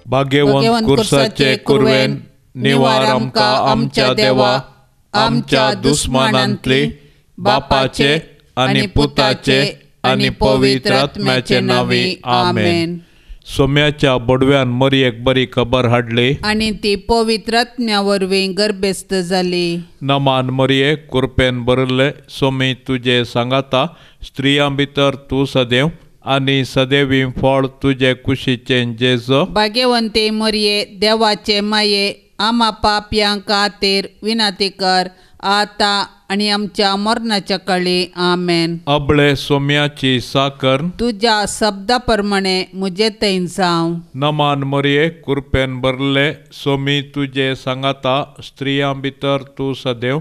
भाग्यवंत कुर्साचे कुरवेन निवार आमकां आमच्या देवा आमच्या दुस्मानांतली बापाचे आनी पुताचे आनी पवित्र आत्म्याचे नांवी आमेन. सोम्याच्या बडव्यान मरयेक बरी खबर हाडली आनी ती पवित्र आत्म्या वरवीं गर्भेस्त जाली. नमान मरये कुरपेन भरिल्ले सोमी तुजे सांगाता स्त्रियां भितर तूं सदैव आनी सदैवी फळ तुजे कुशीचें जेजो. भाग्यवंती मरये देवाचे माये आमा पापयां खातीर विनंती कर आतां आनी आमच्या मरणाच्या काळी आमेन. अबळे सोम्याची साकर तुज्या शब्दा प्रमाणे म्हजे थंय जावं. नमान मरये कुरपेन भरले सोमी तुजे सांगाता स्त्रियां भितर तूं सदैव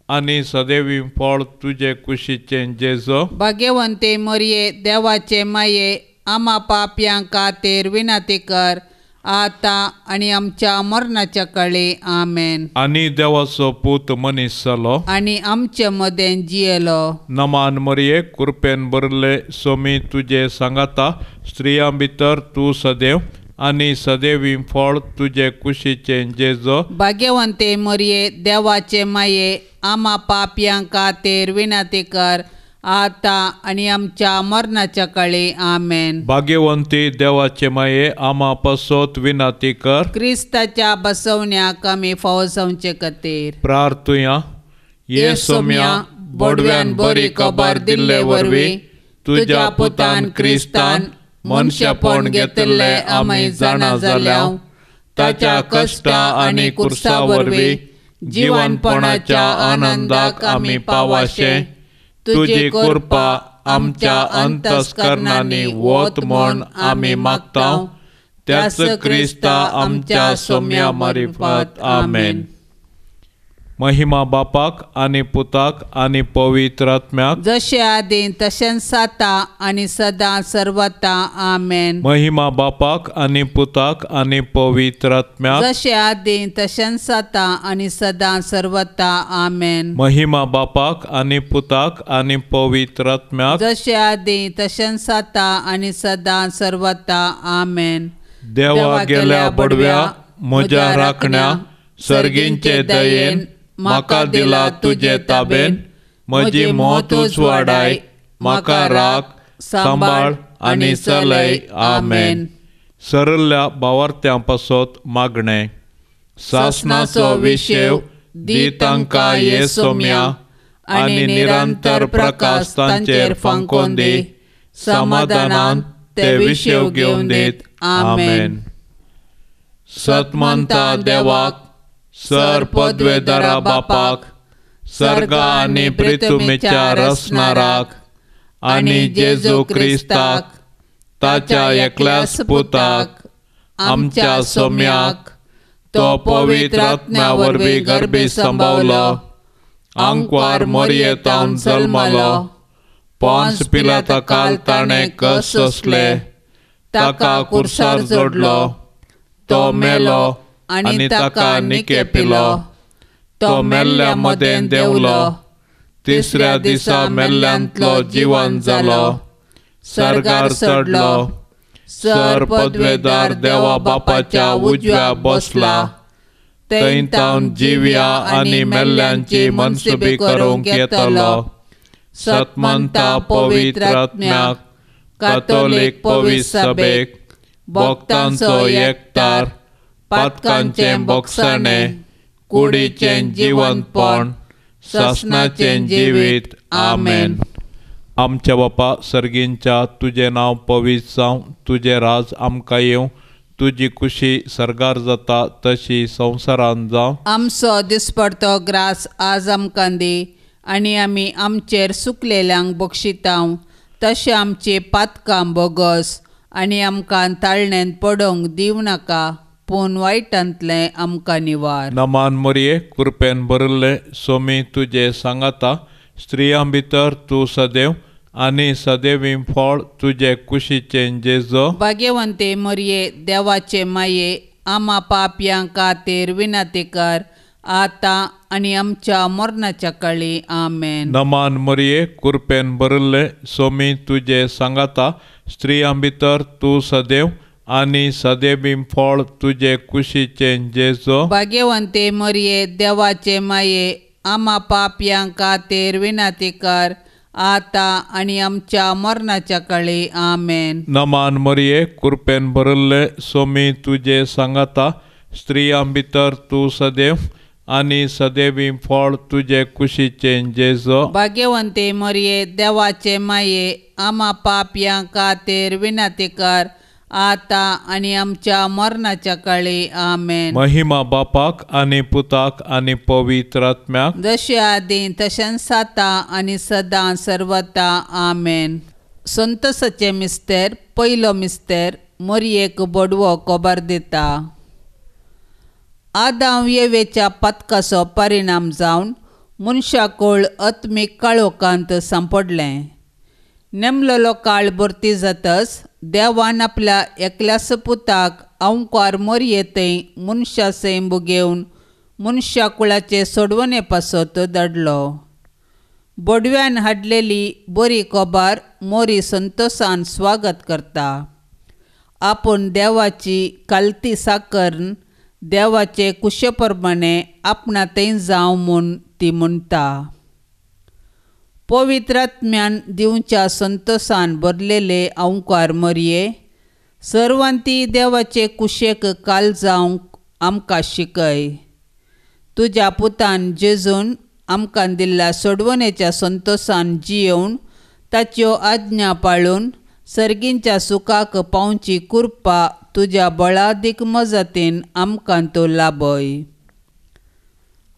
आनी सदैवी फळ तुजे कुशीचें जेजो. भाग्यवंती मरये देवाचे माये आमा पापयां खातीर विनंती कर आतां आनी आमच्या मरणाच्या काळी आमेन. आनी देवाचो पूत मनीस जालो आनी आमचे मदें जियेलो. नमान मरये कुरपेन भरले सोमी तुजे सांगाता स्त्रियां भितर तूं सदैव आनी सदैवी फळ तुजे कुशीचें जेजो. भाग्यवंती मरये देवाचे माये आमा पापयां खातीर विनंती कर आतां आनी आमच्या मरणाच्या काळी आमेन. भाग्यवंती देवाचे माये आमा पासत विनंती कर क्रिस्ताच्या बसवण्याक आमी फावो जावचे खातीर. प्रार्थुया. ये सोम्या बडव्यान बरी खबर दिल्ले वरवीं तुज्या पुतान क्रिस्तान मनशेपण घेतिल्लें आमी जाणा जाल्या. ताच्या कश्टा आनी कुर्सा वरवीं जिवनपणाच्या आनंदाक आमी पावाशे तुजी कृपा आमच्या अंतस्करणांनी वत म्हूण आमी मागता. त्याच क्रिस्ता आमच्या सोम्या मारिफात आमेन. महिमा बापाक आनी पुताक आनी पवित्र आत्म्याक जशें आदीं तशेंच आतां आनी सदां सर्वता आमेन. महिमा बापाक आनी पुताक आनी पवित्र आत्म्याक जशें आदीं तशेंच आतां आनी सदां सर्वता आमेन. महिमा बापाक आनी पुताक आनी पवित्र आत्म्याक जशें आदीं तशेंच आतां आनी सदां सर्वता आमेन. देवा गेल्या बडव्या म्हज्या राखण्या सर्गींचे दयेन म्हाका दिला तुजे ताबेन म्हजी मोतूच वाडाय म्हाका राख सांबाळ आनी चलय आमेन. सरल्या भावार्थ्यां पासत मागणें. सासणाचो विशेव दी तांकां ये सोम्या आनी निरंतर प्रकाश तांचेर फांकोन दी समाधानान ते विशेव घेवन दीत आमेन. सतमंता देवाक सर पदवेदारा बापाक सर्गा आनी पृथ्वीच्या रचणाराक आनी जेजू क्रिस्ताक ताच्या एकल्याच पुताक आमच्या सोम्याक तो पवित्र आत्म्या वरवीं गर्भी संभावलो आंकवार मरयेतावन जल्मलो पोन्स पिलाता काल ताणें कस सोंसले ताका कुर्सार जोडलो तो मेलो आनी ताका निके पिलो तो मेल्ल्या मदें देंवलो तिसऱ्या दिसा मेल्ल्यांतलो जिवन जालो सर्गार चडलो सर पदवेदार देवा बापाच्या उजव्या बसला थंय तावन जिव्या आनी मेल्ल्यांची मनसुबी करूंक येतलो. सतमंता पवित्र आत्म्याक कातोलीक पवित्र सभेक भक्तांचो एकतार पातकांचें बोगसाणें कुडीचें जिवनपण सासणाचें जिवीत आमेन. आमच्या बापा सर्गींच्या तुजें नांव पवित्र जावं तुजें राज आमकां येवं तुजी कुशी सर्गार जाता तशी संवसारांत जावं. आमचो दिसपडतो ग्रास आज आमकां दी आनी आमी आमचेर सुकलेल्यांक बक्षितांव तशें आमचें पातकां बोगस आनी आमकां ताळण्यांत पडोवंक दिवं नाका पूण वायटांतलें आमकां निवार. नमान मरये कृपेन भरिल्लें सोमी तुजे सांगाता स्त्रियां भितर तूं सदैव आनी सदैवी फळ तुजे कुशीचें जेजो. भाग्यवंते मरये देवाचे माये आमा पापयां खातीर विनंती कर आतां आनी आमच्या मरणाच्या काळी आमेन. नमान मरये कृपेन भरिल्लें सोमी तुजे सांगाता स्त्रियां भितर तूं सदैव आनी सदेबी फळ तुजे कुशीचें जेजो. भाग्यवंते मरिये देवाचे माये, आमा पापयां खातीर विनंती कर आतां आनी आमच्या मरणाच्या काळी. आमेन. नमान मरिये, कृपेन भरिल्ले, सोमी तुजे सांगाता, स्त्रियां भितर तूं सदैव आनी सदैवी फळ तुजे कुशीचें जेजो. भाग्यवंते मरिये देवाचे माये, आमा पापयां खातीर विनंती कर आतां आनी आमच्या मरणाच्या काळी. आमेन. महिमा बापाक आनी पुताक आनी पवित्र आत्म्याक, जशें आदीं तशेंच आतां आनी सदां सर्वता. आमेन. संतोसाचें मिस्तेर. पयलो मिस्तेर. मरियेक बोडवो खबर दिता. आदांव येवेच्या पातकाचो परिणाम जावन मनशाकूळ आत्मीक काळोखांत सांपडलें. नेमलेलो काळ भरती जातच देवान आपल्या एकल्याच पुताक अंवकार मरये थंय मनशा सैंब घेवन मनशाकुळाचे सोडवणे पासत धाडलो. बोडव्यान हाडलेली बरी खबर मोरी संतोसान स्वागत करता. आपूण देवाची कालती साकरून देवाचे कुशे प्रमाणे आपणा थंय जावं म्हूण ती म्हणटा. पवित्र आत्म्यान दिवच्या संतोसान भरलेले अंवकार मरये सर्वांती देवाचे कुशेक काल जावंक आमकां शिकय. तुज्या पुतान जेजून आमकां दिल्ल्या सोडवणेच्या संतोसान जियेवन ताच्यो आज्ञा पाळून सर्गींच्या सुखाक पावची कृपा तुज्या बळादीक मजतीन आमकां तूं लाभय.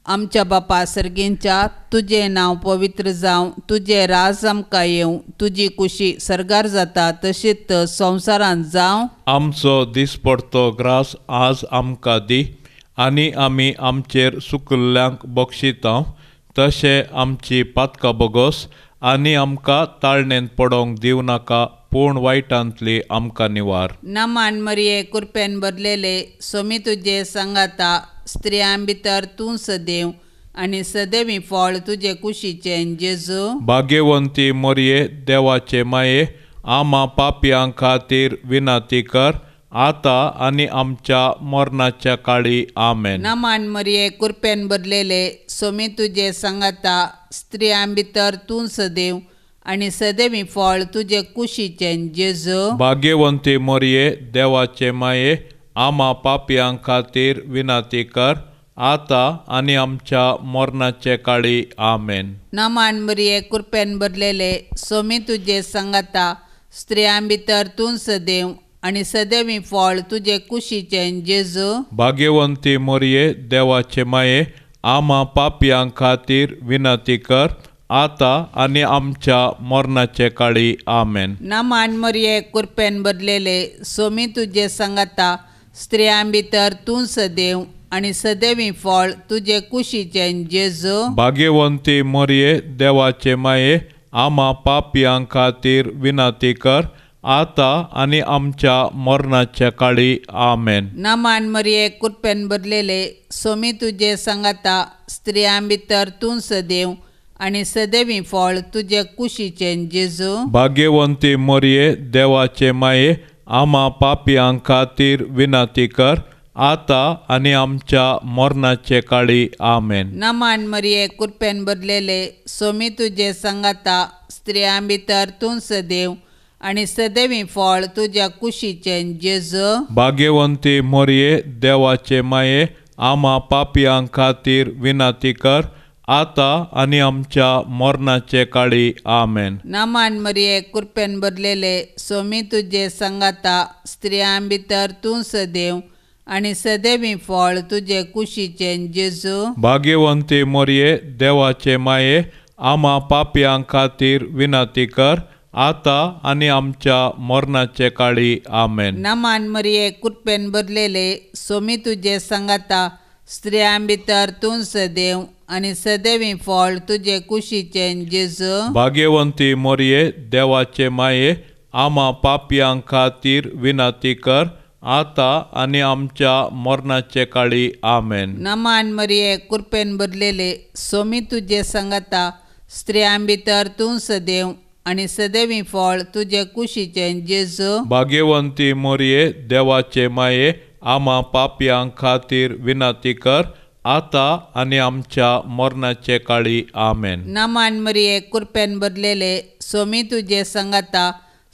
आमच्या बापा सर्गींच्या, तुजें नांव पवित्र जावं, तुजें राज आमकां येवं, तुजी कुशी सर्गार जाता तशीच संवसारांत जावं. आमचो दिसपडतो ग्रास आज आमकां दी आनी आमी आमचेर सुकिल्ल्यांक बक्षिता तशें आमची पातकां बोगोस आनी आमकां ताळणेंत पडोवंक दिवं नाका, पूण वायटांतली आमकां निवार. नमान मरिये, कृपेन भरलेले, सोमी तुजे सांगाता, स्त्रियां भितर तूं सदैव आनी सदैवी फळ तुजे कुशीचें जेजू. भाग्यवंती मरिये देवाचे माये, आमा पापयां खातीर विनंती कर आतां आनी आमच्या मरणाच्या काळी. आमेन. नमान मरिये, कृपेन भरलेले, सोमी तुजे सांगाता, स्त्रियां भितर तूं सदैव आनी सदैवी फळ तुजे कुशीचें जेजू. भाग्यवंती मरिये देवाचे माये, आमा पापयां खातीर विनंती कर आतां आनी आमच्या मरणाचे काळी. आमेन. नमान मरिये, कृपेन भरलेले, सोमी तुजे सांगाता, स्त्रियां भितर तूं सदैव आनी सदैवी फळ तुजे कुशीचें जेजू. भाग्यवंती मरिये देवाचे माये, आमा पापयां खातीर विनंती कर आतां आनी आमच्या मरणाचे काळी. आमेन. नमान मरिये, कृपेन भरलेले, सोमी तुजे सांगाता, स्त्रियां भितर तूं सदैव आनी सदैवी फळ तुजे कुशीचें जेजू. भाग्यवंती मरिये देवाचे माये, आमा पापयां खातीर विनंती कर आतां आनी आमच्या मरणाच्या काळी. आमेन. नमान मरिये, कृपेन भरलेले, सोमी तुजे सांगाता, स्त्रियां भितर तूं सदैव आनी सदैवी फळ तुजे कुशीचें जेजू. भाग्यवंती मरिये देवाचे माये, आमा पापयां खातीर विनंती कर आतां आनी आमच्या मरणाचे काळी. आमेन. नमान मरिये, कृपेन भरलेले, सोमी तुजे सांगाता, स्त्रियां भितर तूं सदैव आनी सदैवी फळ तुज्या कुशीचें जेजू. भाग्यवंती मरिये देवाचे माये, आमा पापयां खातीर विनंती कर आतां आनी आमच्या मरणाचे काळी. आमेन. नमान मरिये, कृपेन भरलेले, सोमी तुजे सांगाता, स्त्रियां भितर तूं सदैव आनी सदैवी फळ तुजे कुशीचें जेजू. भाग्यवंती मरिये देवाचे माये, आमा पापयां खातीर विनंती कर आतां आनी आमच्या मरणाचे काळी. आमेन. नमान मरिये, कृपेन भरलेले, सोमी तुजे सांगाता, स्त्रियां भितर तूं सदैव आनी सदैवी फळ तुजे कुशीचें जेजू. भाग्यवंती मरिये देवाचे माये, आमा पापयां खातीर विनंती कर आतां आनी आमच्या मरणाचे काळी. आमेन. नमान मरिये, कृपेन भरलेले, सोमी तुजे सांगाता, स्त्रियां भितर तूं सदैव आनी सदैवी फळ तुजे कुशीचें जेजू. भाग्यवंती मोरये देवाचे माये आमा पापयां खातीर विनंती कर आतां आनी आमच्या मरणाचे काळी. आमेन. नमान मरिये कृपेन भरलेले सोमी तुजे सांगाता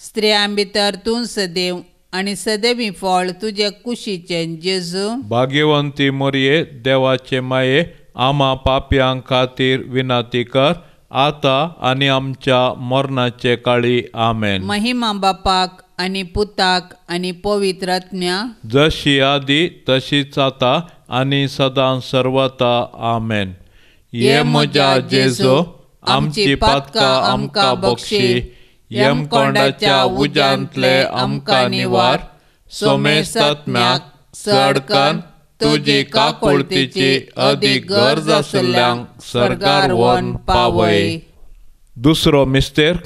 स्त्रियां भितर तूं सदैव आनी सदैवी फळ तुजे कुशीचें जेजू. भाग्यवंती मोरये देवाचे माये आमा पापयां खातीर विनंती कर आतां आनी आमच्या मरणाचे काळी. आमेन. महिमा बापाक आनी पुताक आनी पवित्र आत्म्या जशी आदी तशीच आतां आनी सदां सर्वता. आमेन. ये म्हज्या जेजू आमची पातकां आमकां बक्षी यमकोंडाच्या उज्यांतले आमकां निवार सोमेस्तात्म्याक चडकन तुजी काकुळतीची अदीक गरज आशिल्ल्यांक सर्गार व्हरून पावय. दुसरो मिस्तेर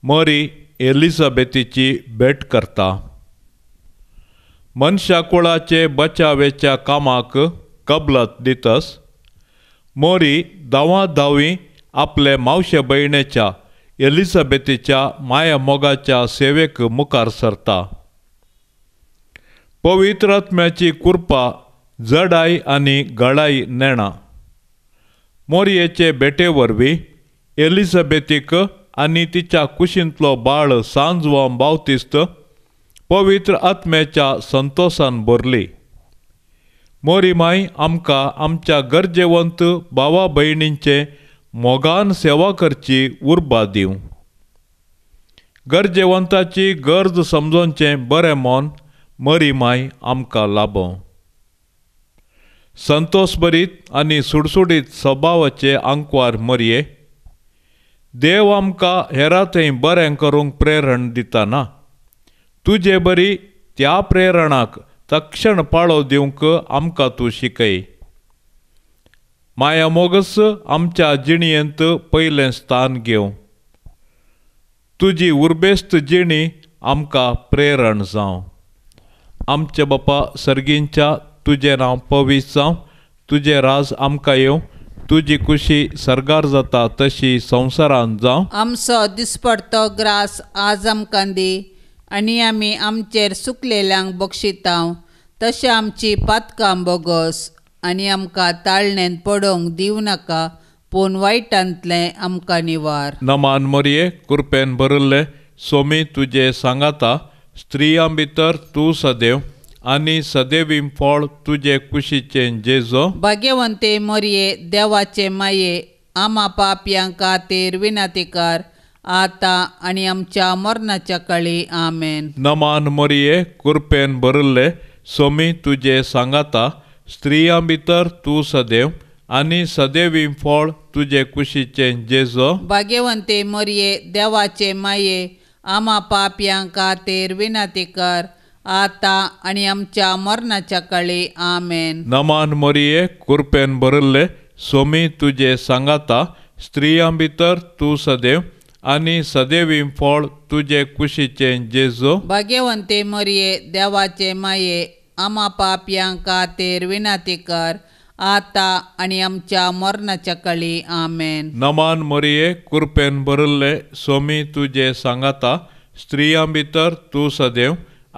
मरी एलिझाबेथीची भेट करता. मनशा कुळाचे बचावेच्या कामाक कबलत दितस मोरी धांवा धांवी आपले मावशे भयणेच्या एलिझाबेथीच्या माया मोगाच्या सेवेक मुखार सरता. पवित्र आत्म्याची कृपा जडाय आनी गळाय नेणा. मोरयेचे भेटे वरवीं एलिझाबेथीक आनी तिच्या कुशींतलो बाळ सांजवां बावतिस्त पवित्र आत्म्याच्या संतोसान भरली. मोरी माय आमकां आमच्या गरजेवंत भावा भयणींचे मोगान सेवा करची उर्बा दिवं. गरजेवंताची गरज समजोवचें बरें मन मरी माय आमकां लाभों. संतोष भरीत आनी सुडसुडीत स्वभावाचे आंकवार मरये देव आमकां हेरा थंय बरें करूंक प्रेरण दितना तुजे बरी त्या प्रेरणाक तक्षण पाळो दिवंक आमकां तूं शिकय. माया मोगस आमच्या जिणेंत पयलें स्थान घेवं. तुजी उर्बेस्त जिणी आमकां प्रेरण जावं. आमच्या बापा सर्गींच्या तुजें नांव पवित्र जावं, तुजें राज आमकां येवं, तुजी खुशी सर्गार जाता तशी संवसारांत जावं. आमचो दिसपडतो ग्रास आज आमकां दी आनी आमी आमचेर सुकलेल्यांक बक्षितांव तशें आमची पातकां बोगस आनी आमकां ताळणेंत पडोवंक दिवं नाका पूण वायटांतलें आमकां निवार. नमान मरये कृपेन भरिल्ले सोमी तुजे सांगाता स्त्रियां भितर तूं सदैव आनी सदैवी फळ तुजे कुशीचें जेजो. भाग्यवंते मरये देवाचे माये आमा पापयां खातीर विनंती कर आतां आनी आमच्या मरणाच्या काळी. आमेन. नमान मरये कृपेन भरिल्ले सोमी तुजे सांगाता स्त्रियां भितर तूं सदैव आनी सदैवी फळ तुजे कुशीचें जेजो. भाग्यवंते मरये देवाचे माये आमा पापयां खातीर विनंती कर आतां आनी आमच्या मरणाच्या काळी. आमेन. नमान मरये कृपेन भरिल्ले सोमी तुजे सांगाता स्त्रियां भितर तूं सदैव आनी सदैवी फळ तुजे कुशीचें जेजो. भाग्यवंते मरये देवाचे माये आमा पापयां खातीर विनंती कर आतां आनी आमच्या मरणाच्या काळी. आमेन. नमान मरये कृपेन भरिल्ले सोमी तुजे सांगाता स्त्रियां भितर तूं सदैव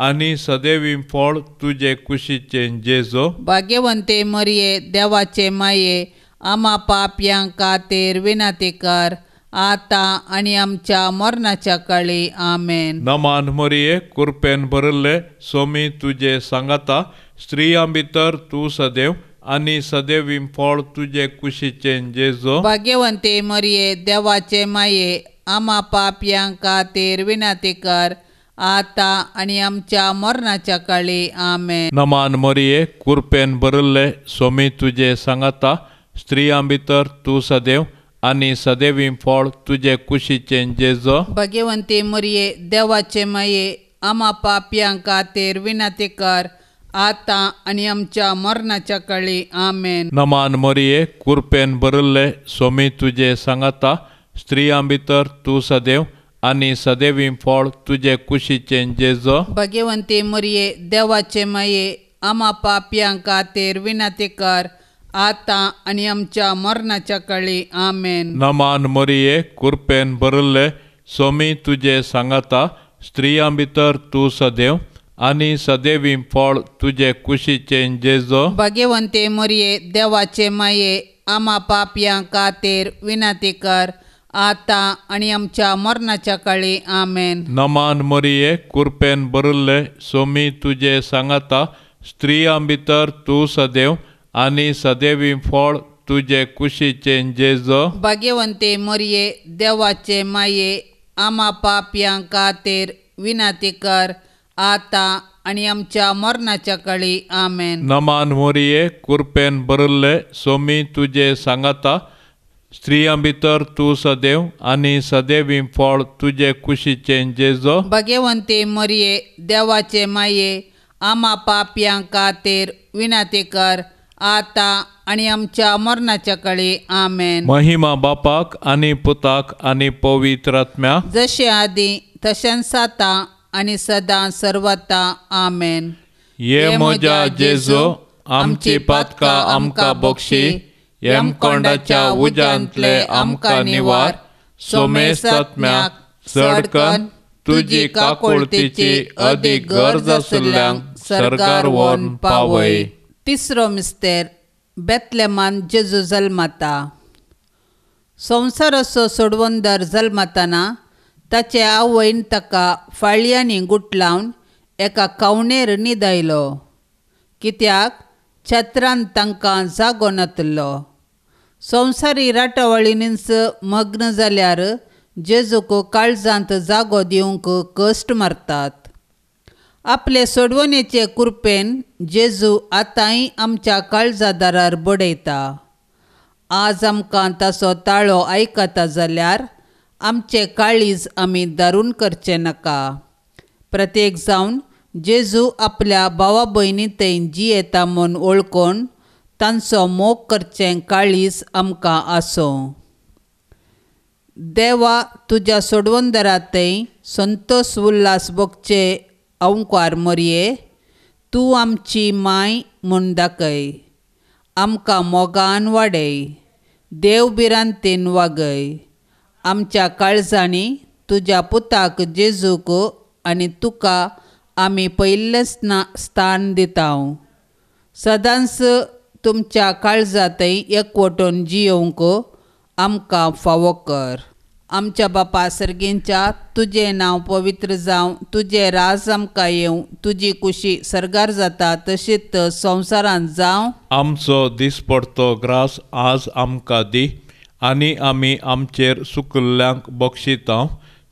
आनी सदैवी फळ तुजे कुशीचें जेजो. भाग्यवंते मरये देवाचे माये आमा पापयां खातीर विनंती कर आतां आनी आमच्या मरणाच्या काळी. आमेन. नमान मरये कृपेन भरिल्ले सोमी तुजे सांगाता स्त्रियां भितर तूं सदैव आनी सदैवी फळ तुजे कुशीचें जेजो. भाग्यवंते मरये देवाचे माये आमा पापयां खातीर विनंती कर आतां आनी आमच्या मरणाच्या काळी. आमेन. नमान मरये कृपेन भरिल्ले सोमी तुजे सांगाता स्त्रियां भितर तूं सदैव आनी सदैवी फळ तुजे कुशीचें जेजो. भाग्यवंती मरये देवाचे माये आमा पापयां खातीर विनंती कर आतां आनी आमच्या मरणाच्या काळी. आमेन. नमान मरये कृपेन भरिल्ले सोमी तुजे सांगाता स्त्रियां भितर तूं सदैव आनी सदैवी फळ तुजे कुशीचें जेजो. भाग्यवंती मरये देवाचे माये आमा पापयां खातीर विनंती कर आतां आनी आमच्या मरणाच्या काळी. आमेन. नमान मरये कृपेन भरिल्ले सोमी तुजे सांगाता, स्त्रियां भितर तूं सदैव आनी सदैवी फळ तुजे कुशीचें जेजो। भाग्यवंते मरिये देवाचे माये आमा पापयां खातीर विनंती कर आतां आनी आमच्या मरणाच्या काळी। आमेन। नमान मरिये कुरपेन भरिल्ले, सोमी तुजे सांगाता, स्त्रियां भितर तूं सदैव आनी सदैवी फळ तुजे कुशीचें जेजो। भाग्यवंते मरिये देवाचे माये आमा पापयां खातीर विनंती कर आतां आनी आमच्या मरणाच्या काळी। आमेन। नमान मरिये कुरपेन भरिल्ले, सोमी तुजे सांगाता, स्त्रियां भितर तूं सदैव आनी सदैवी फळ तुजे कुशीचें जेजो। भाग्यवंते मरिये देवाचे माये आमा पापयां खातीर विनंती कर आतां आनी आमच्या मरणाच्या काळी। आमेन। महिमा बापाक आनी पुताक आनी पवित्र आत्म्याक, जशें आदीं तशेंच आतां आनी सदां सर्वता। आमेन। ये म्हज्या जेजू आमची पातकां आमकां बक्षी, यमकोंडाच्या उज्यांतले आमकां निवार, सोमेस्तात्म्याक चडकन तुजी काकुळतीची अदीक गरज आशिल्ल्यांक सर्गार व्हरून पावय। तिसरो मिस्तेर बेतलेमान जेजू जल्मता। संवसाराचो सोडवंदर जल्मतना ताचे आवयन ताका फाळयांनी गुटलावन एका कावणेर न्हिदयलो, कित्याक छत्रान तांकां जागो नातलो। संवसारी राटावळींनीच मग्न जाल्यार जेजूक काळजांत जागो दिवंक कश्ट मारतात। आपले सोडवणेचे कुरपेन जेजू आतांय आमच्या काळजादारार बडयता। आज आमकां ताचो ताळो आयकता जाल्यार आमचे काळीज आमी दारून करचें नाका। प्रत्येक जावन जेजू आपल्या भावा भयणी थंय जियेता म्हूण वळखून तांचो मोग करचें काळीज आमकां आसूं। देवा तुज्या सोडवंदरा थंय संतोष उल्हास भोगचे अंकार मरये, तूं आमची माय म्हूण दाखय, आमकां मोगान वाडय, देव भिरांतेन वागय। आमच्या काळजांनी तुज्या पुताक जेजूक आनी तुका आमी पयलें स्थान दिता। सदांच तुमच्या काळजांतय एकवटून जियोवंक आमकां फावो कर। आमच्या बापा सर्गींच्या तुजें नांव पवित्र जावं, तुजें राज आमकां येवं, तुजी कुशी सर्गार जाता तशीच संवसारांत जावं। आमचो दिसपडतो ग्रास आज आमकां दी आनी आमी आमचेर सुकिल्ल्यांक बक्षिता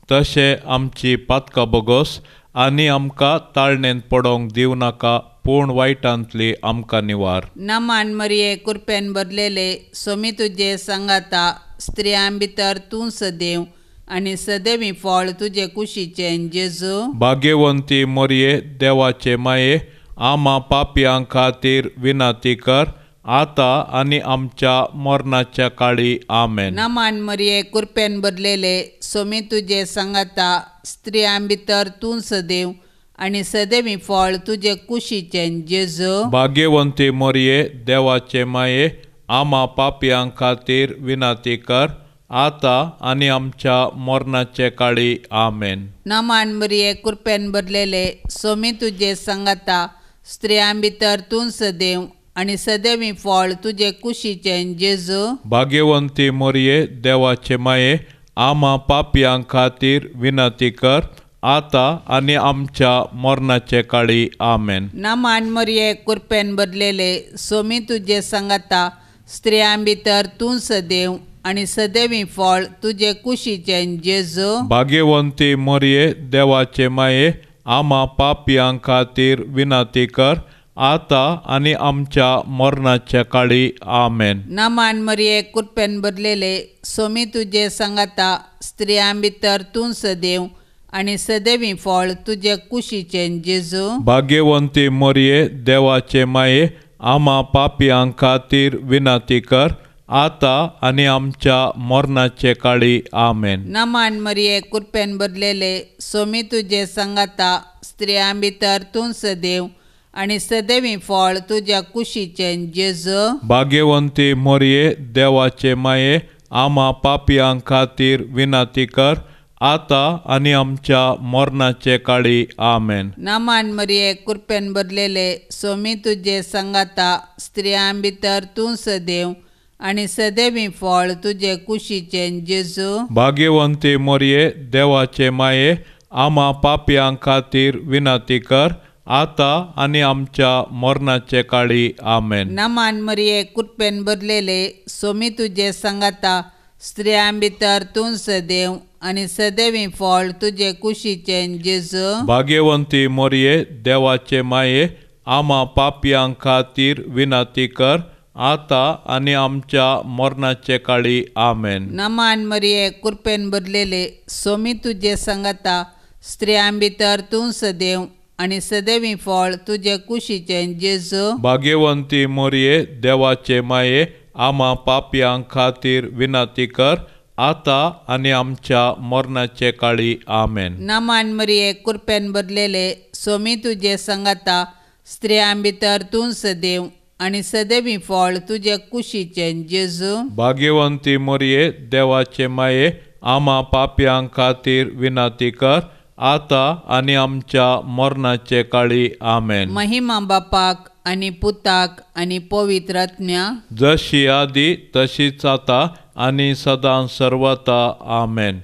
तशें आमची पातकां बोगस आनी आमकां ताळणेंत पडोवंक दिवं नाका, पूण वायटांतली आमकां निवार। नमान मरिये कुरपेन भरलेले, सोमी तुजे सांगाता, स्त्रियां भितर तूं सदैव आनी सदैवी फळ तुजे कुशीचें जेजू। भाग्यवंती मरिये देवाचे माये आमा पापयां खातीर विनंती कर आतां आनी आमच्या मरणाच्या काळी। आमेन। नमान मरिये कुरपेन भरलेले, सोमी तुजे सांगाता, स्त्रियां भितर तूं सदैव आनी सदैवी फळ तुजे कुशीचें जेजू। भाग्यवंती मरिये देवाचे माये आमा पापयां खातीर विनंती कर आतां आनी आमच्या मरणाचे काळी। आमेन। नमान मरिये कुरपेन भरलेले, सोमी तुजे सांगाता, स्त्रियां भितर तूं सदैव आनी सदैवी फळ तुजे कुशीचें जेजू। भाग्यवंती मरिये देवाचे माये आमा पापयां खातीर विनंती कर आतां आनी आमच्या मरणाचे काळी। आमेन। नमान मरिये कुरपेन भरलेले, सोमी तुजे सांगाता, स्त्रियां भितर तूं सदैव आनी सदैवी फळ तुजे कुशीचें जेजू। भाग्यवंती मरिये देवाचे माये आमा पापयां खातीर विनंती कर आतां आनी आमच्या मरणाच्या काळी। आमेन। नमान मरिये कुरपेन भरलेले, सोमी तुजे सांगाता, स्त्रियां भितर तूं सदैव आनी सदैवी फळ तुजे कुशीचें जेजू। भाग्यवंती मरिये देवाचे माये आमा पापयां खातीर विनंती कर आतां आनी आमच्या मरणाचे काळी। आमेन। नमान मरिये कुरपेन भरलेले, सोमी तुजे सांगाता, स्त्रियां भितर तूं सदैव आनी सदैवी फळ तुज्या कुशीचें जेजू। भाग्यवंती मरिये देवाचे माये आमा पापयां खातीर विनंती कर आतां आनी आमच्या मरणाचे काळी. आमेन. नामान मरिये, कृपेन भरलेले, सोमी तुजे सांगाता, स्त्रियां भितर तूं सदैव आनी सदैवी फळ तुजे कुशीचें जेजू. भाग्यवंती मरिये, देवाचे माये, आमा पापयां खातीर विनंती कर, आतां आनी आमच्या मरणाचे काळी. आमेन. नामान मरिये, कृपेन भरलेले, सोमी तुजे सांगाता, स्त्रियां भितर तूं सदैव आनी सदैवी फळ तुजे कुशीचें जेजू. भाग्यवंती मरिये, देवाचे माये, आमा पापयां खातीर विनंती कर, आतां आनी आमच्या मरणाचे काळी. आमेन. नामान मरिये, कृपेन भरलेले, सोमी तुजे सांगाता, स्त्रियां भितर तूं सदैव आनी सदैवी फळ तुजे कुशीचें जेजू. भाग्यवंती मरिये, देवाचे माये, आमा पापयां खातीर विनंती कर, आतां आनी आमच्या मरणाचे काळी. आमेन. नामान मरिये, कृपेन भरलेले, सोमी तुजे सांगाता, स्त्रियां भितर तूं सदैव आनी सदैवी फळ तुजे कुशीचें जेजू. भाग्यवंती मरिये, देवाचे माये, आमा पापयां खातीर विनंती कर, आतां आनी आमच्या मरणाचे काळी. आमेन. महिमा बापाक आनी पुताक आनी पवित्र आत्म्या, जशी आदी तशीच आतां आनी सदां सर्वता. आमेन.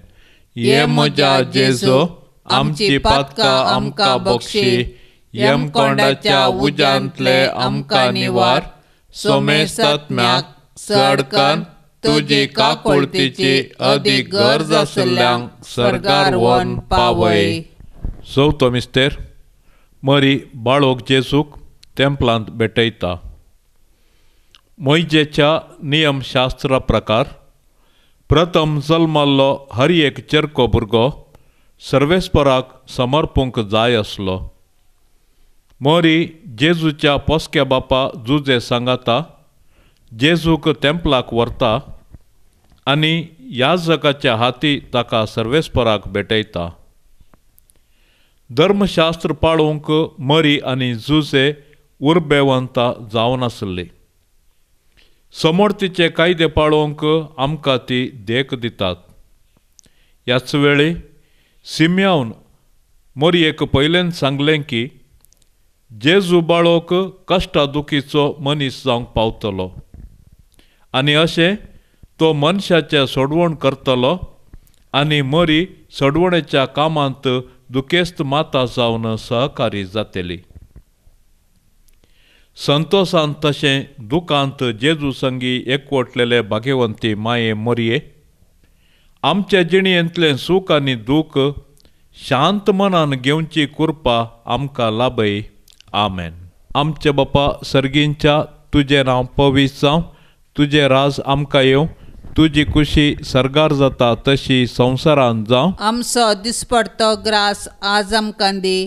ये म्हज्या जेजू, आमची पातकां आमकां बक्षी, यमकोंडाच्या उज्यांतले आमकां निवार, सोमेस्तात्म्याक चडकन तुजी काकुळतीची अदीक गरज आशिल्ल्यांक सर्गार व्हरून पावय. चवथो मिस्तेर. मरी बाळोक जेजूक तेंपलांत भेटयता. मोयजेच्या नियमशास्त्रा प्रकार प्रथम जल्मल्लो हर एक चेरको भुरगो सर्वेस्पराक समर्पूंक जाय आसलो. मोरी जेजूच्या पोसक्या बापा जुजे सांगाता जेजूक तेंपलाक व्हरता आनी याजकाच्या हाती ताका सर्वेस्पराक भेटयता. धर्मशास्त्र पाळूंक मरी आनी जुजे उर्बेवंता जावन आसली. समोर्तीचे कायदे पाळोवंक आमकां ती देख दितात. ह्याच वेळी सिम्यावन मोरयेक पयल्यान सांगलें की जेजू बाळोक कश्टा दुखीचो मनीस जावंक पावतलो आनी अशें तो मनशाचें सोडवण करतलो आनी मरी सोडवणेच्या कामांत दुखेस्त माता जावन सहकारी जातली. संतोशान तशें दुखांत जेजू संगी एकवटलेले भाग्यवंती माये मोरये, आमच्या जिणेंतलें सूख आनी दूख शांत मनान घेवची कृपा आमकां लाभय. आमेन. आमच्या बापा सर्गींच्या, तुजें नांव पवित्र जावं, तुजें राज आमकां येवं, तुजी खुशी सर्गार जाता तशी संवसारांत जावं. आमचो दिसपडतो ग्रास आज आमकां दी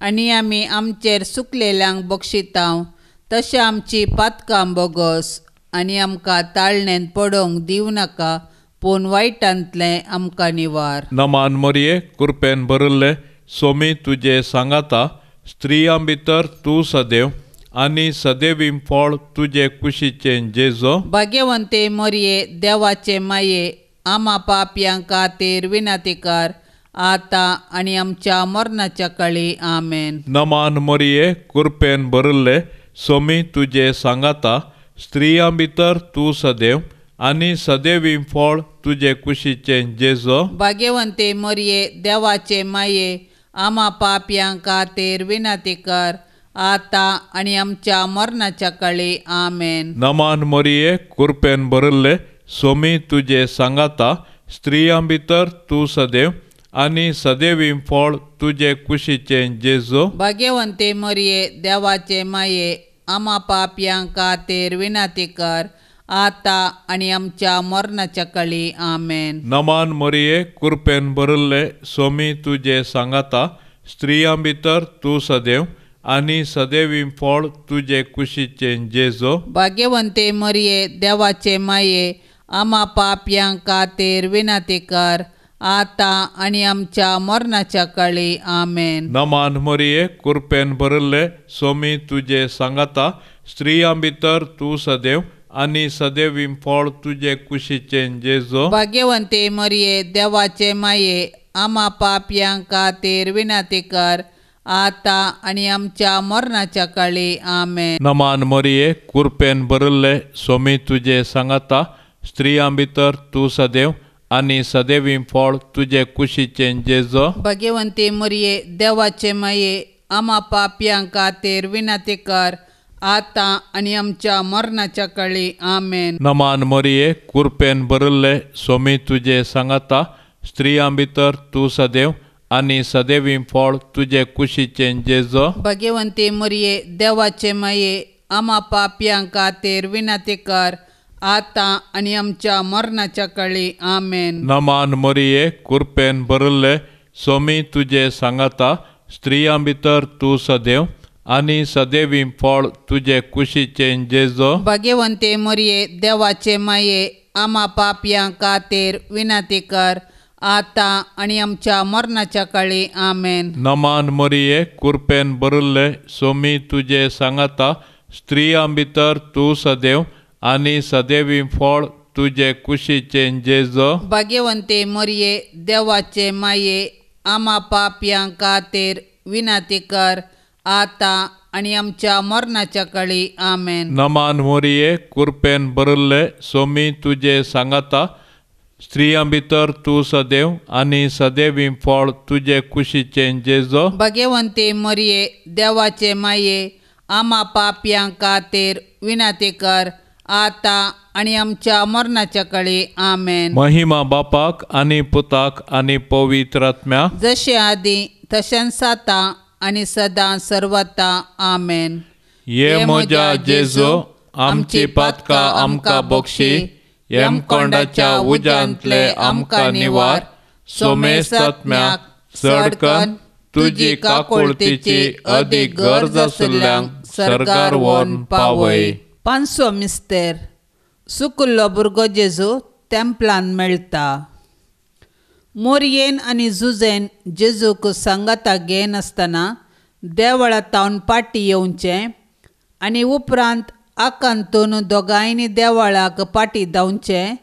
आनी आमी आमचेर सुकलेल्यांक बक्षितांव तशें आमची पातकां बोगस आनी आमकां ताळणेंत पडोवंक दिवं नाका, पूण वायटांतलें आमकां निवार. नमान मोरये, कृपेन भरिल्ले, सोमी तुजे सांगाता, स्त्रियां भितर तूं सदैव आनी सदैवी फळ तुजे कुशीचें जेजो. भाग्यवंते मोरये, देवाचे माये, आमा पापयां खातीर विनंती कर, आतां आनी आमच्या मरणाच्या काळी. आमेन. नमान मोरये, कृपेन भरिल्ले, सोमी तुजे सांगाता, स्त्रियां भितर तूं सदैव आनी सदैवी फळ तुजे कुशीचें जेजो. भाग्यवंते मोरये, देवाचे माये, आमा पापयां खातीर विनंती कर, आतां आनी आमच्या मरणाच्या काळी. आमेन. नमान मोरये, कृपेन भरिल्ले, सोमी तुजे सांगाता, स्त्रियां भितर तूं सदैव आनी सदैवी फळ तुजे कुशीचें जेजो. भाग्यवंते मोरये, देवाचे माये, आमा पापयां खातीर विनंती कर, आतां आनी आमच्या मरणाच्या काळी. आमेन. नमान मोरये, कृपेन भरिल्ले, सोमी तुजे सांगाता, स्त्रियां भितर तूं सदैव आनी सदैवी फळ तुजे कुशीचें जेजो. भाग्यवंते मोरये, देवाचे माये, आमा पापयां खातीर विनंती कर, आतां आनी आमच्या मरणाच्या काळी. आमेन. नमान मोरये, कृपेन भरिल्ले, सोमी तुजे सांगाता, स्त्रियां भितर तूं सदैव आनी सदैवी फळ तुजे कुशीचें जेजो. भाग्यवंते मोरये, देवाचे माये, आमा पापयां खातीर विनंती कर आतां आनी आमच्या मरणाच्या काळी. आमेन. नमान मरिये, कुरपेन भरिल्ले, सोमी तुजे सांगाता, स्त्रियां भितर तूं सदैव आनी सदैवी फळ तुजे कुशीचें जेजो. भगवंती मरिये, देवाचे माये, आमा पापयां खातीर विनंती कर आतां आनी आमच्या मरणाच्या काळी. आमेन. नमान मरिये, कुरपेन भरिल्ले, सोमी तुजे सांगाता, स्त्रियां भितर तूं सदैव आनी सदैवी फळ तुजे कुशीचें जेजो. भगवंती मरिये, देवाचे माये, आमा पापयां खातीर विनंती कर आतां आनी आमच्या मरणाच्या काळी. आमेन. नमान मरिये, कुरपेन भरिल्ले, सोमी तुजे सांगाता, स्त्रियां भितर तूं सदैव आनी सदैवी फळ तुजे कुशीचें जेजो. भगवंती मरिये, देवाचे माये, आमा पापयां खातीर विनंती कर आतां आनी आमच्या मरणाच्या काळी. आमेन. नमान मरिये, कुरपेन भरिल्ले, सोमी तुजे सांगाता, स्त्रियां भितर तूं सदैव आनी सदैवी फळ तुजे कुशीचें जेजो. भगवंती मरिये, देवाचे माये, आमा पापयां खातीर विनंती कर आतां आनी आमच्या मरणाच्या काळी. आमेन. नमान मरिये, कुरपेन भरिल्ले, सोमी तुजे सांगाता, स्त्रियां भितर तूं सदैव आनी सदैवी फळ तुजे कुशीचें जेजो. भगवंती मरिये, देवाचे माये, आमा पापयां खातीर विनंती कर आतां आनी आमच्या मरणाच्या काळी. आमेन. महिमा बापाक आनी पुताक आनी पवित्र आत्म्याक, जशें आदीं तशेंच आतां आनी सदां सर्वता. आमेन. ये म्हज्या जेजू, आमची पातकां आमकां बक्षी, यमकोंडाच्या उज्यांतले आमकां निवार, सोमेस्तात्म्याक चडकन तुजी काकुळतीची अदीक गरज आशिल्ल्यांक सर्गार व्हरून पावय. पांचवो मिस्तेर. सुकुल्लो भुरगो जेजू तेंपलान मेळटा. मोरयेन आनी जुजेन जेजूक सांगाता घेयनासतना देवळा तावन पाटी येवचें आनी उपरांत आकांतून दोगांयनी देवळाक पाटी धांवचें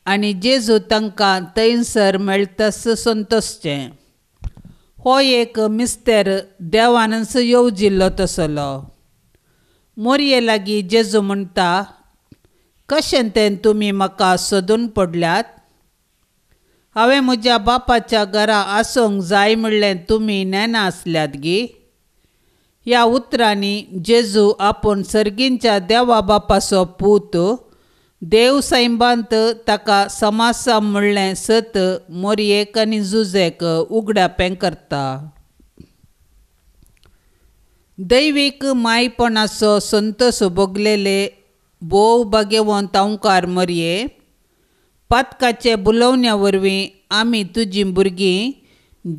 आनी जेजू तांकां थंयसर मेळटास संतोशचें. हो एक मिस्तेर देवानच येवजिल्लो तसलो. मोरये लागीं जेजू म्हणटा, कशें तें तुमी म्हाका सोदून पडल्यात? हांवें म्हज्या बापाच्या घरा आसूंक जाय म्हणलें तुमी नेना आसल्यात गी? ह्या उतरांनी जेजू आपूण सर्गींच्या देवा बापाचो पूत, देव सैंबांत ताका समासा म्हणलें सत मोरयेक आनी जुजेक उगडापें करता. दैवीक मायपणाचो संतोस भोगलेले भोव भाग्यवंत अंकार मोरये, पातकाचे बुलोवण्या वरवीं आमी तुजीं भुरगीं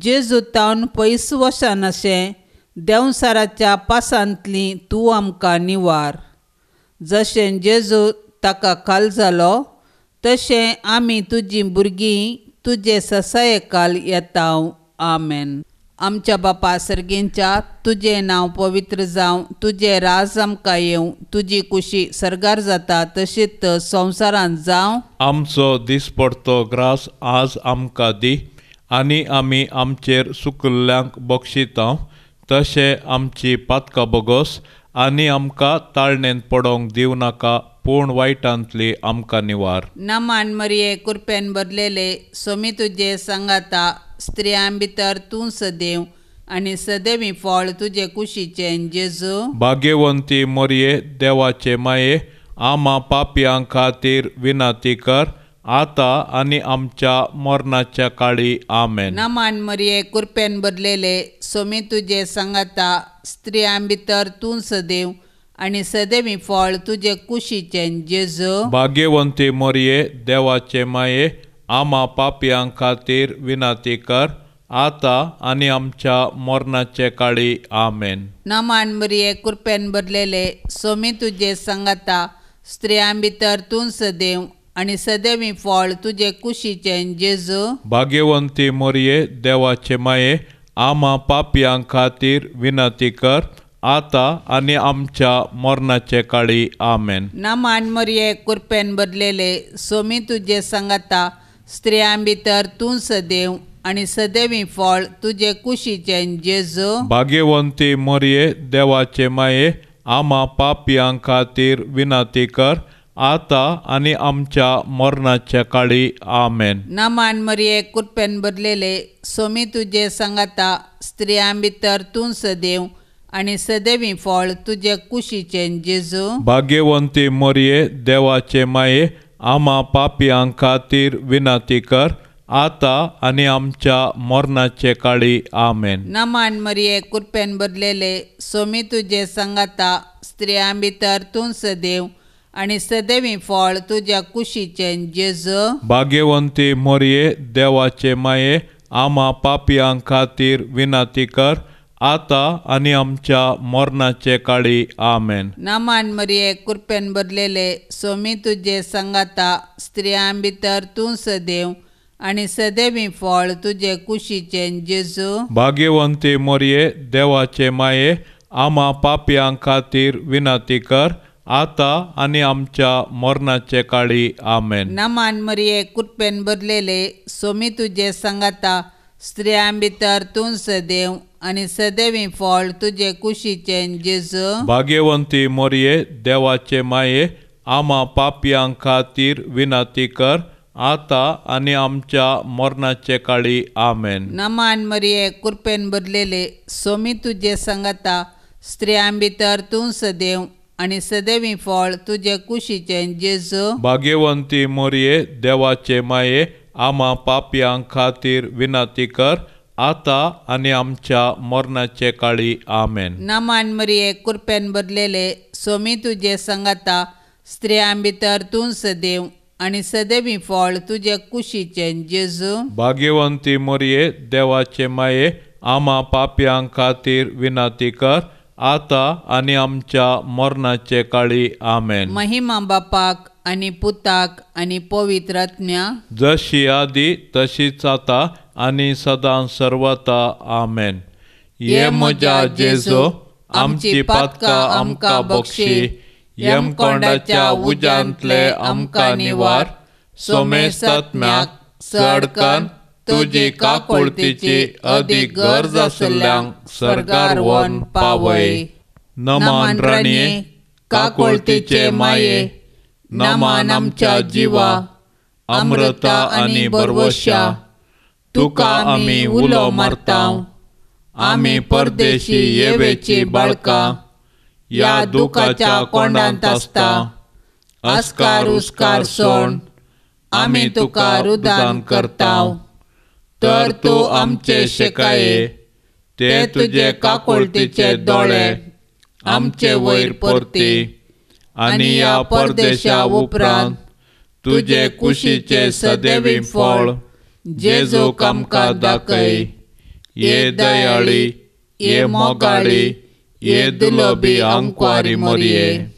जेजू तावन पयस वचनाशें देंवसाराच्या पासांतली तूं आमकां निवार. जशें जेजू ताका खाल जालो तशें आमी तुजीं भुरगीं तुजे ससाये खाल येता. आमेन. आमच्या बापा सर्गींच्या, तुजें नांव पवित्र जावं, तुजें राज आमकां येवं, तुजी कुशी सर्गार जाता तशीच संवसारांत जावं. आमचो दिसपडतो ग्रास आज आमकां दी आनी आमी आमचेर सुकिल्ल्यांक बक्षिता तशें आमची पातकां बोगस आनी आमकां ताळणेंत पडोवंक दिवं नाका, पूण वायटांतली आमकां निवार. नमान मरिये, कुरपेन भरलेले, सोमी तुजे सांगाता, स्त्रियां भितर तूं सदैव आनी सदैवी फळ तुजे कुशीचें जेजू. भाग्यवंती मरिये, देवाचे माये, आमा पापयां खातीर विनंती कर आतां आनी आमच्या मरणाच्या काळी. आमेन. नमान मरिये, कुरपेन भरलेले, सोमी तुजे सांगाता, स्त्रियां भितर तूं सदैव आनी सदैवी फळ तुजे कुशीचें जेजू. भाग्यवंती मरिये, देवाचे माये, आमा पापयां खातीर विनंती कर आतां आनी आमच्या मरणाचे काळी. आमेन. नमान मरिये, कुरपेन भरलेले, सोमी तुजे सांगाता, स्त्रियां भितर तूं सदैव आनी सदैवी फळ तुजे कुशीचें जेजू. भाग्यवंती मरिये, देवाचे माये, आमा पापयां खातीर विनंती कर आतां आनी आमच्या मरणाचे काळी. आमेन. नमान मरिये, कुरपेन भरलेले, सोमी तुजे सांगाता, स्त्रियां भितर तूं सदैव आनी सदैवी फळ तुजे कुशीचें जेजू. भाग्यवंती मरिये देवाचे माये, आमा पापयां खातीर विनंती कर, आतां आनी आमच्या मरणाच्या काळी. आमेन. नमान मरिये, कृपेन भरलेले, सोमी तुजे सांगाता, स्त्रियां भितर तूं सदैव आनी सदैवी फळ तुजे कुशीचें जेजू. भाग्यवंती मरिये देवाचे माये, आमा पापयां खातीर विनंती कर, आतां आनी आमच्या मरणाचे काळी. आमेन. नमान मरिये, कृपेन भरलेले, सोमी तुजे सांगाता, स्त्रियां भितर तूं सदैव आनी सदैवी फळ तुज्या कुशीचें जेजू. भाग्यवंती मरिये देवाचे माये, आमा पापयां खातीर विनंती कर, आतां आनी आमच्या मरणाचे काळी. आमेन. नमान मरिये, कृपेन भरलेले, सोमी तुजे सांगाता, स्त्रियां भितर तूं सदैव आनी सदैवी फळ तुजे कुशीचें जेजू. भाग्यवंती मरिये देवाचे माये, आमा पापयां खातीर विनंती कर, आतां आनी आमच्या मरणाचे काळी. आमेन. नमान मरिये, कृपेन भरलेले, सोमी तुजे सांगाता, स्त्रियां भितर तूं सदैव आनी सदैवी फळ तुजे कुशीचें जेजू. भाग्यवंती मरिये देवाचे माये, आमा पापयां खातीर विनंती कर, आतां आनी आमच्या मरणाचे काळी. आमेन. नमान मरिये, कृपेन भरलेले, सोमी तुजे सांगाता, स्त्रियां भितर तूं सदैव आनी सदैवी फळ तुजे कुशीचें जेजू. भाग्यवंती मरिये देवाचे माये, आमा पापयां खातीर विनंती कर, आतां आनी आमच्या मरणाचे काळी. आमेन. नमान मरिये, कृपेन भरलेले, सोमी तुजे सांगाता, स्त्रियां भितर तूं सदैव आनी सदैवी फळ तुजे कुशीचें जेजू. भाग्यवंती मरिये देवाचे माये, आमा पापयां खातीर विनंती कर, आतां आनी आमच्या मरणाचे काळी. आमेन. महिमा बापाक आनी पुताक आनी पवित्र आत्म्या, जशी आदी तशीच आतां आनी सदां सर्वता. आमेन. ये म्हज्या जेजू, आमची पातकां आमकां बक्षी, यमकोंडाच्या उज्यांतले आमकां निवार, सोमेस्तात्म्याक चडकन तुजी काकुळतीची अदीक गरज आशिल्ल्यांक सर्गार व्हरून पावय. नमान राणये, काकुळतीचे माये, नमान आमच्या जिवा, अमृता आनी बरवशा, तुका आमी उलो मारता, आमी परदेशी येवेची बाळकां, ह्या दुखाच्या कोंडांत आसता, अस्कार उस्कार सोण आमी तुका रुदान करता, तर तूं आमचे शेकाये, ते तुजे काकुळतीचे दोळे आमचे वयर परती, आनी ह्या परदेशा उपरांत तुजे कुशीचे सदैवी फळ जेजूक आमकां दाखय. ये दयाळी, ये मोगाळी, ये दुलबी आंकवारी मरिये.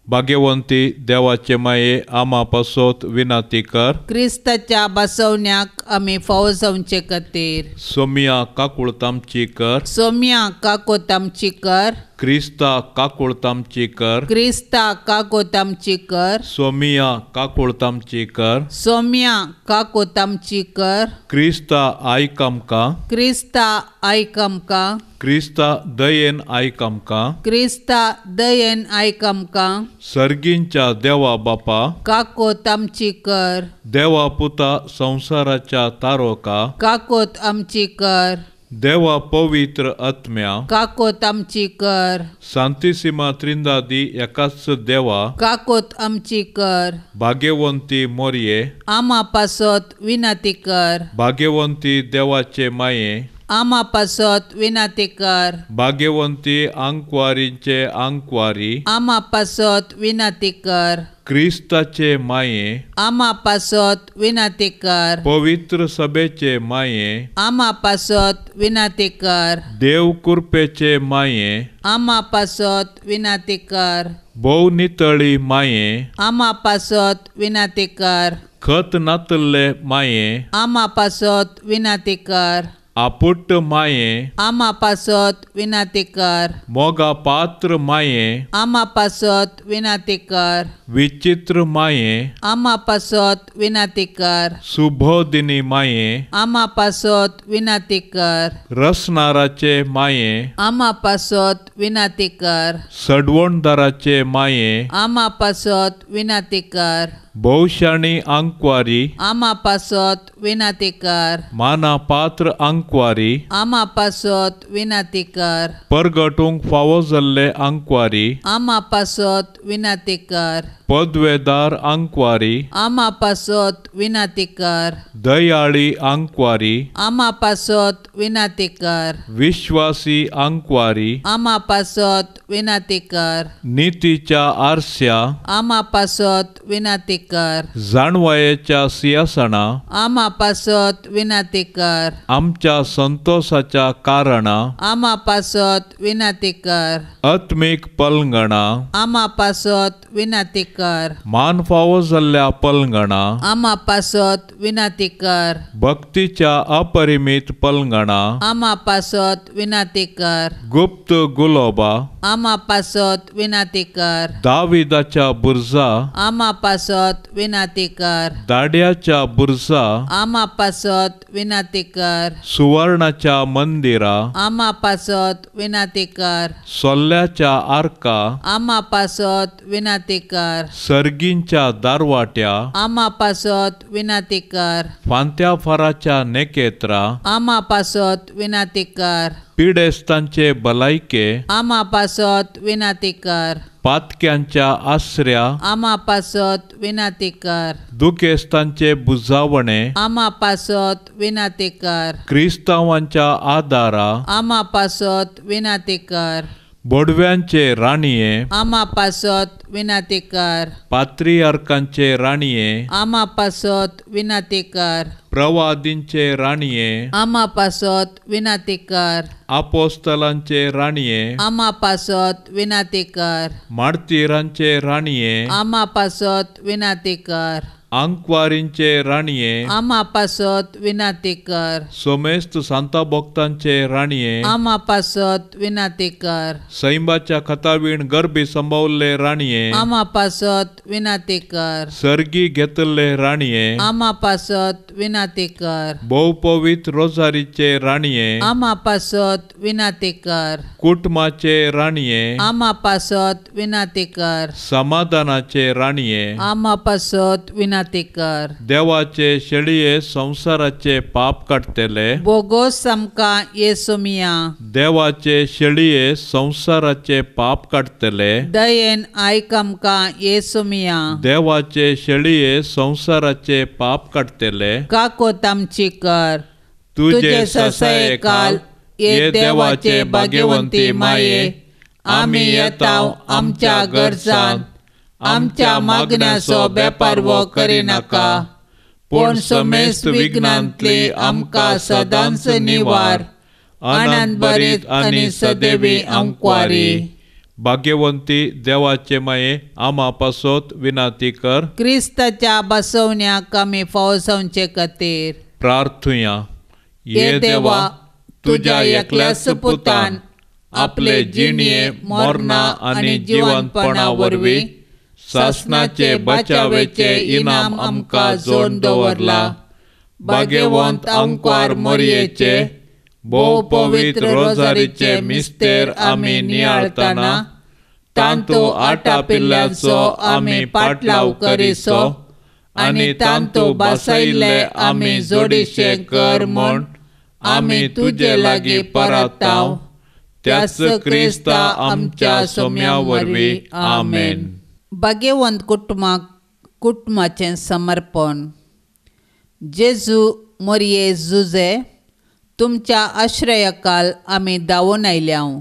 भाग्यवंती देवाचे माये, आमा पासत विनंती कर. क्रिस्ताच्या बसवण्याक आमी फावो जावचे खातीर. सोमिया काकुळत आमची कर. सोमिया काकुळत आमची कर. क्रिस्ता काकुळत आमची कर. क्रिस्ता काकुळत आमची कर. सोमिया काकुळत आमची कर. सोमिया काकुळत आमची कर. क्रिस्ता आयक आमकां. क्रिस्ता आयक आमकां. क्रिस्ता दयेन आयक आमकां. क्रिस्ता दयेन आयक आमकां. सर्गींच्या देवा बापा, काकुळत आमची कर. देवा पुता संवसाराच्या तारोका, काकुळत आमची कर. देवा पवित्र आत्म्या, काकुळत आमची कर. सांतिसिमा त्रिंदादी एकाच देवा, काकुळत आमची कर. भाग्यवंती मोरये, आमा पासत विनंती कर. भाग्यवंती देवाचे माये, आमा पासत विनंती कर. भाग्यवंती आंकवारीचे आंकवारी, आमा पासत विनंती कर. क्रिस्ताचे माये, आमा पासत विनंती कर. पवित्र सभेचे माये, आमा पासत विनंती कर. देव कृपेचे माये, आमा पासत विनंती कर. भोव नितळी माये, आमा पासत विनंती कर. खत नातल्ले माये, आमा पासत विनंती कर. आपुट्ट माये, आमा पासत विनाती कर। मोगा पात्र माये, आमा पासत विनाती कर। विचित्र माये, आमा पासत विनाती कर। सुबोधिनी माये, आमा पासत विनाती कर। रसनाराचे माये, आमा पासत विनाती कर। सडवणदाराचे माये, आमा पासत विनाती कर। भोवशाणी आंकवारी, आमा पासत विनाती कर। माना पात्र आंकवारी, आमा पासत विनाती कर। परगटूंक फावो जाल्ले आंकवारी, आमा पासत विनाती कर। पदवेदार आंकवारी, आमा पासत विनाती कर। दयाळी आंकवारी, आमा पासत विनाती कर। विश्वासी आंकवारी, आमा पासत विनाती कर। नितीच्या आरस्या, आमा पासत विनाती कर। जाणवायेच्या सिंहासना, आमा पासत विनाती कर। आमच्या संतोषाच्या कारणा, आमा पासत विनाती कर। आत्मीक पलंगणा, आमा पासत विनाती कर। मान फावो जाल्ल्या पलंगणा, आमा पासत विनाती कर। भक्तीच्या अपरिमित पलंगणा, आमा पासत विनाती कर। गुप्त गुलोबा, आमा पासत विनाती कर। दाविदाच्या बुर्जा, आमा पासत विनाती कर। दाड्याच्या बुर्जा, आमा पासत विनाती कर। सुवर्णाच्या मंदिरा, आमा पासत विनाती कर। सोल्ल्याच्या आर्का, आमा पासत विनाती कर। सर्गींच्या दारवाट्या, आमा पासत विनाती कर। फांत्या फाराच्या नेकेत्रा, आमा पासत विनाती कर। पिडेस्तांचे भलायके, आमा पासत विनाती कर। पातक्यांच्या आसऱ्या, आमा पासत विनाती कर। दुखेस्तांचे बुजावणे, आमा पासत विनाती कर। क्रिस्तांवांच्या आदारा, आमा पासत विनाती कर। बोडव्यांचे राणये, आमा पासत विनाती कर। पात्रियार्कांचे राणये, आमा पासत विनाती कर। प्रवादींचे राणये, आमा पासत विनाती कर। आपोस्तलांचे राणये, आमा पासत विनाती कर। मार्तीरांचे राणये, आमा पासत विनाती कर। आंकवारींचे राणये, आमा पासत विनाती कर। सोमेस्त सांता भक्तांचे राणये, आमा पासत विनाती कर। सैंबाच्या खतावीण गर्भी संभावल्ले राणये, आमा पासत विनाती कर। सर्गी घेतल्ले राणये, आमा पासत विनाती कर। भोवपवित्र रोजारीचे राणये, आमा पासत विनाती कर। कुटुंबाचे राणये, आमा पासत विनाती कर। समाधानाचे राणये, आमा पासत विनाती कर। देवाचे शेळये संसाराचे पाप काडटले, बोगोस आमकां येसुमिया। देवाचे शेळये संसाराचे पाप काडटले, दयेन आयक आमकां येसुमिया। देवाचे शेळये संसाराचे पाप काडटले, काकोत आमची कर। तुजे ससायेकाल ये देवाचे भाग्यवंती माये, आमी येता आमच्या गरजान, आमच्या मागण्याचो बेपारवो करिनाका, पूण समेस्त विघ्नांतली आमकां सदांच निवार। आनंद भरीत आनी सदैवी आंकवारी। भाग्यवंती देवाचे माये, आमा पासत विनाती कर। क्रिस्ताच्या बसवण्याक आमी फावो जावचे खातीर प्रार्थुया। ये देवा, तुज्या एकल्याच पुतान आपले जिणये मरणा आनी जिवंतपणा वरवीं सासनाचे बचावेचे इनाम आमकां जोडून दवरला। भाग्यवंत आंकवार मोरयेचे भोव पवित्र रोजारीचे मिस्तेर आमी नियाळतना, तांतू आटापिल्ल्याचो आमी पाटलाव करिसो आनी तांतू बसयल्ले आमी जोडीशे कर म्हूण आमी तुजे लागीं परताव, त्याच क्रिस्ता आमच्या सोम्या वरवीं। आमेन। भाग्यवंत कुटुंबाक कुटुंबाचें समर्पण। जेजू मोरये जुजे, तुमच्या आश्रयाकाल आमी धांवून आयल्याव।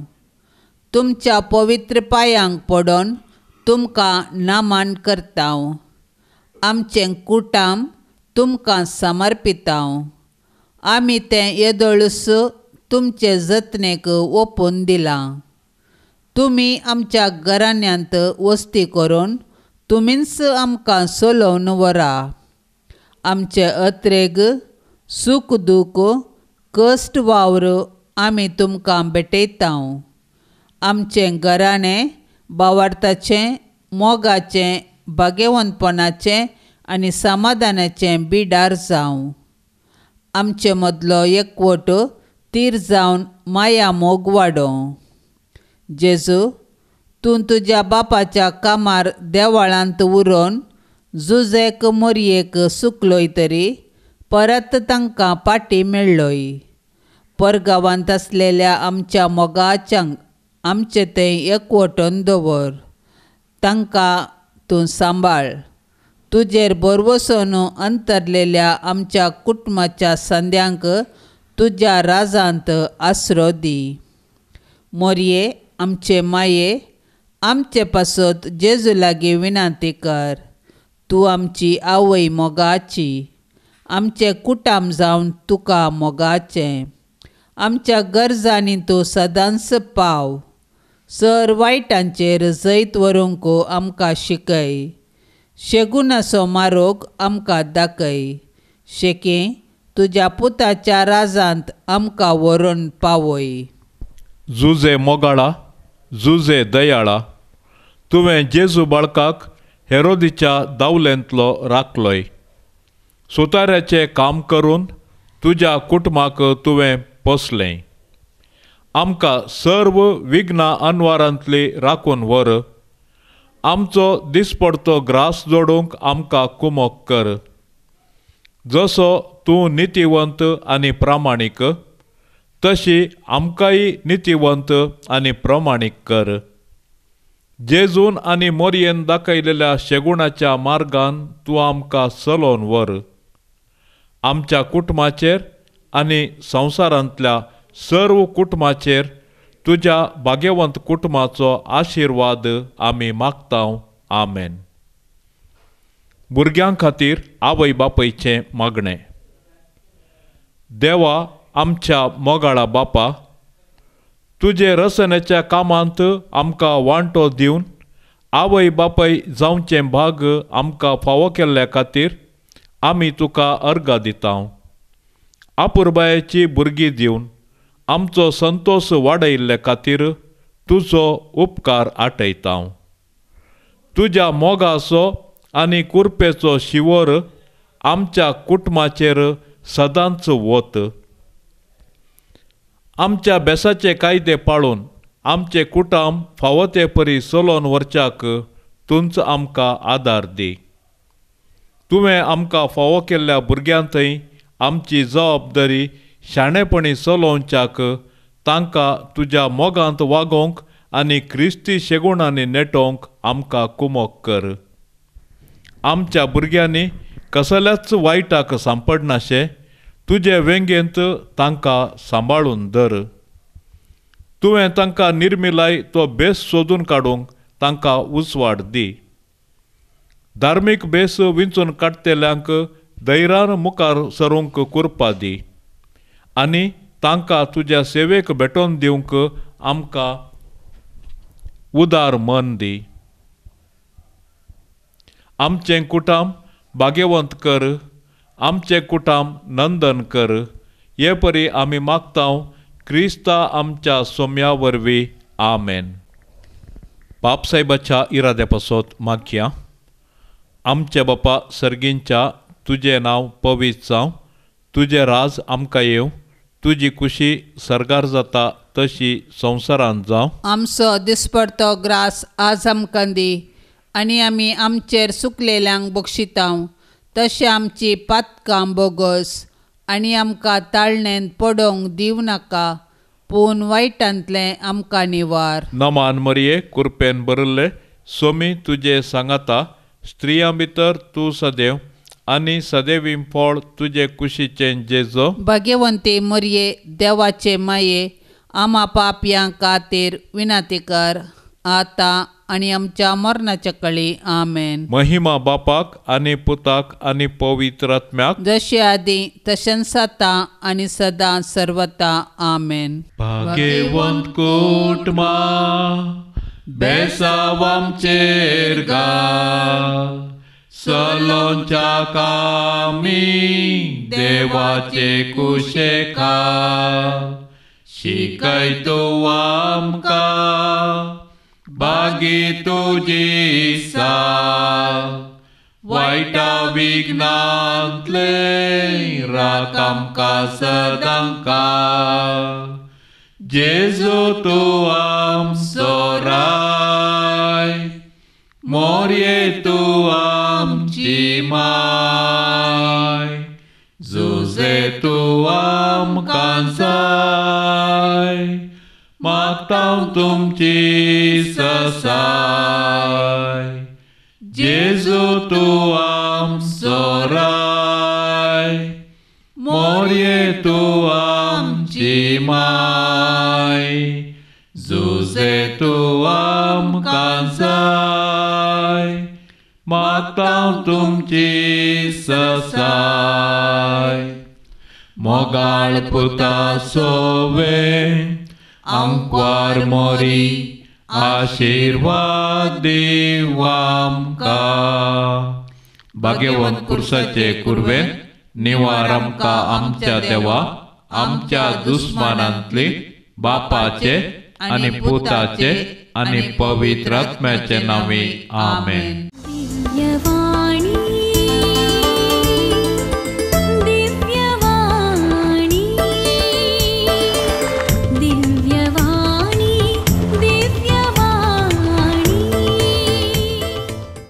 तुमच्या पवित्र पांयांक पडून तुमकां नामान करताव। आमचें कुटाम तुमकां समर्पिताव। आमी तें येदोळूस तुमचे जतनेक ओपून दिलां। तुमी आमच्या घराण्यांत वस्ती करून तुमीच आमकां चलोवन व्हरा। आमचे अत्रेग, सूख दूख, कश्ट वावर आमी तुमकां भेटयता. आमचें घराणें भावार्थाचें, मोगाचें, भागेवंतपणाचें आनी समाधानाचें बिडार जावं. आमचे मदलो एकवट तीर जावन माया मोग वाडोवं. जेजू, तूं तुज्या बापाच्या कामार देवाळांत उरोवन जुजेक मोरयेक सुकलोय तरी परत तांकां पाटी मेळ्ळोय. परगांवांत आसलेल्या आमच्या मोगाच्यांक आमचें तें एकवटून दवर. तांकां तूं सांबाळ. तुजेर भरवसोन अंतरलेल्या आमच्या कुटुंबाच्या संद्यांक तुज्या राजांत आसरो दी. मोरये आमचे माये, आमचे पासत जेजू लागीं विनंती कर. तूं आमची आवय मोगाची, आमचें कुटाम जावन तुका मोगाचें. आमच्या गरजांनी तूं सदांच पाव. सर वायटांचेर जैत व्हरूंक आमकां शिकय. शेगुणाचो मारोग आमकां दाखय. शेकी तुज्या पुताच्या राजांत आमकां व्हरून पावय. जुजे मोगाळा, जुजे दयाळा, तुवें जेजू बाळकाक हेरोदीच्या दावलेंतलो राखलोय. सुताऱ्याचें काम करून तुज्या कुटुंबाक तुवें पोसलें. आमकां सर्व विघ्नां अनवारांतली राखून व्हर. आमचो दिसपडतो ग्रास जोडूंक आमकां कुमोक कर. जसो तूं नितीवंत आनी प्रामाणीक, तशी आमकांय नितीवंत आनी प्रमाणीक कर. जेजून आनी मोरयेन दाखयलेल्या शेगुणाच्या मार्गान तूं आमकां चलोवन व्हर. आमच्या कुटुंबाचेर आनी संवसारांतल्या सर्व कुटुंबाचेर तुज्या भाग्यवंत कुटुंबाचो आशिर्वाद आमी मागता. आमेन. भुरग्यां खातीर आवय बापायचें मागणें. देवा आमच्या मोगाळा बापा, तुजे रचनेच्या कामांत आमकां वांटो दिवन आवय बापाय जावचें भाग आमकां फावो केल्ल्या खातीर आमी तुका अर्गां दिता. आपुरबायेची भुरगीं दिवन आमचो संतोश वाडयिल्ले खातीर तुजो उपकार आटयता. तुज्या मोगाचो आनी कुरपेचो शिंवर आमच्या कुटुंबाचेर सदांच वत. आमच्या बेसाचे कायदे पाळून आमचें कुटुंब फावो ते परी चलोवन व्हरच्याक तूंच आमकां आदार दी. तुवें आमकां फावो केल्ल्या भुरग्यां थंय आमची जबाबदारी शाणेपणी चलोवच्याक, तांकां तुज्या मोगांत वागोवंक आनी क्रिस्ती शेगुणांनी नेटोवंक आमकां कुमोक कर. आमच्या भुरग्यांनी कसल्याच वायटाक सांपडनाशें तुजे वेंगेंत तांकां सांबाळून धर. तुवें तांकां निर्मिलाय तो बेस सोदून काडूंक तांकां उजवाड दी. धार्मीक बेस विंचून काडटल्यांक धैर्यान मुखार सरूंक कुरपा दी आनी तांकां तुज्या सेवेक भेटोवन दिवंक आमकां उदार मन दी. आमचें कुटुंब भाग्यवंत कर, आमचें कुटुंब नंदन कर. हे परी आमी मागता क्रिस्ता आमच्या सोम्या वरवीं. आमेन. बापसाहेबाच्या इराद्या पासत मागया. आमच्या बापा सर्गींच्या, तुजें नांव पवित्र जावं, तुजें राज आमकां येवं, तुजी कुशी सर्गार जाता तशी संवसारांत जावं. आमचो दिसपडतो ग्रास आज आमकां दी आनी आमी आमचेर सुकलेल्यांक बक्षिता तशें आमची पातकां बोगस आनी आमकां ताळणेंत पडोवंक दिवं नाका, पूण वायटांतलें आमकां निवार. नमान मरिये, कुरपेन भरिल्ले सोमी तुजे सांगाता, स्त्रियां भितर तूं सदैव आनी सदैवी फळ तुजे कुशीचें जेजो. भाग्यवंती मरिये, देवाचे माये, आमा पापयां खातीर विनंती कर आतां आनी आमच्या मरणाच्या कळी. आमेन. महिमा बापाक आनी पुताक आनी पवित्र आत्म्याक, जशे आदी तशेंच आतां आनी सदां सर्वता. आमेन. भाग्यवंत कुटुंबा बेसांव आमचेर घाल, चलोवच्या कामी देवाचे कुशेखाल शिकय तूं आमकां बागी तुजी साल वायटा विघ्नांतले राख आमकां सदांकाळ जेजू तूं आमचो राय मोरये तूं आमची माय जुजे तूं आमकां जाय मागता तुमची ससाय जेजू तूं आमचो राय मोरये तूं आमची माय जुजे तूं आमकां जाय मागता तुमची ससाय. मोगाळ पुता सोवे आंकवार मोरी आशिर्वाद दीव आमकां. भाग्यवंत कुर्साचे कुर्वेन निवार आमकां आमच्या देवा आमच्या दुस्मानांतली बापाचे आनी पुताचे आनी पवित्र आत्म्याचे नांवी आमेन. दिव्यवाणी.